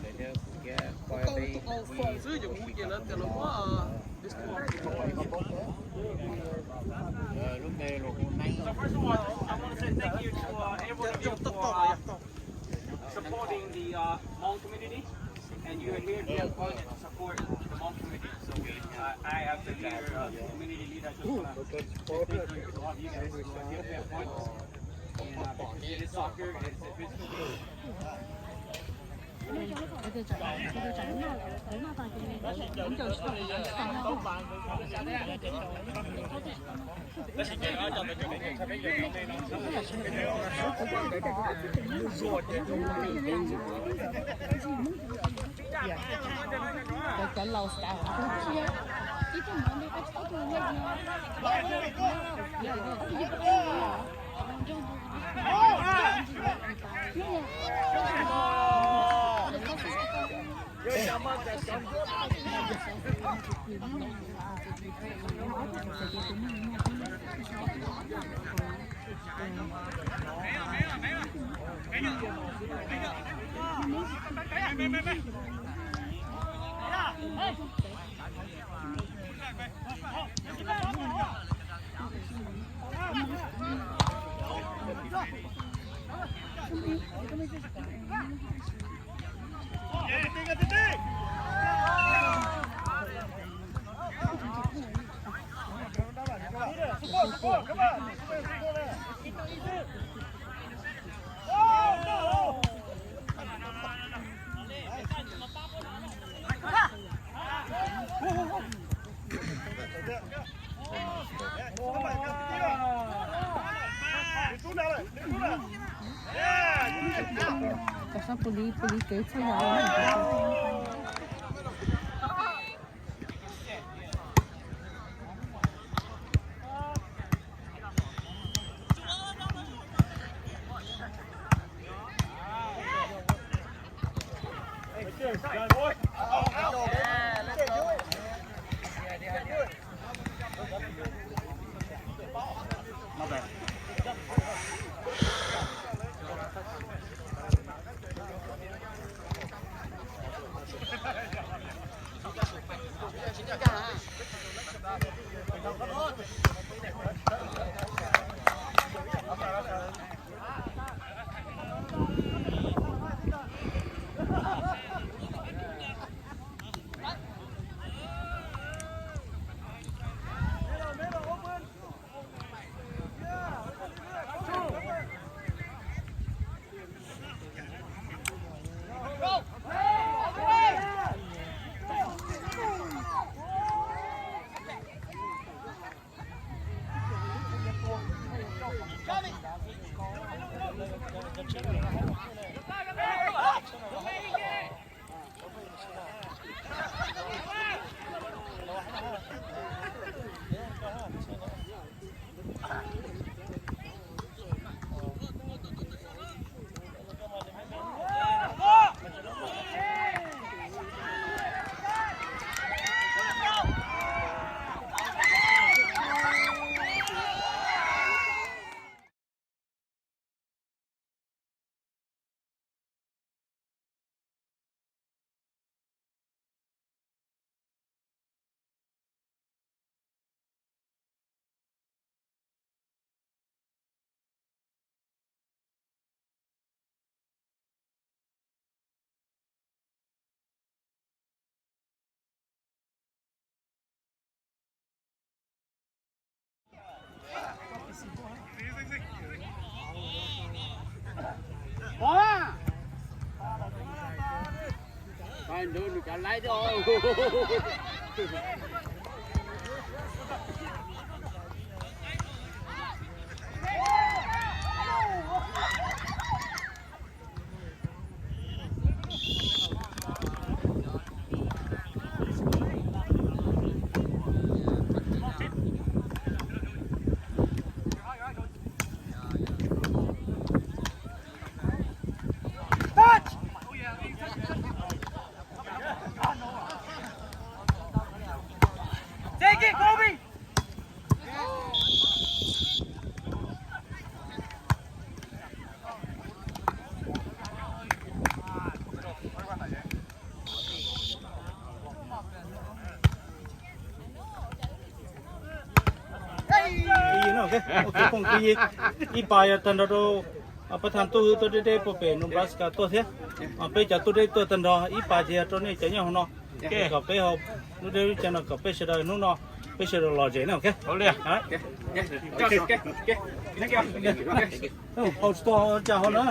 Xwb ces kuv ces lawv tias lawv muab discount. So first of all, I want to say thank you to uh, everyone of you for uh, supporting the uh, Hmong community. And you are here to help us support the Hmong community. So we, uh, I as the leader, uh, community leader, just want to say thank you to all of you guys who are here to help us. And uh, because it is soccer, it's a physical game. Tam sab pus li pus li kev txhua yam. Ib pas yog tag nrho rau pab thaj tub hwb tuaj deb deb puag pem Nebraska tuaj thiab. Peb cov tuaj deb tuaj tag nrho, ib pas ces yog rau nej cov nyob hauv no, kom peb hauv lub deb lub cawv no kom peb sawv daws hnub no peb sawv daws lom zem na. Hauv tsis tau cas hauv na.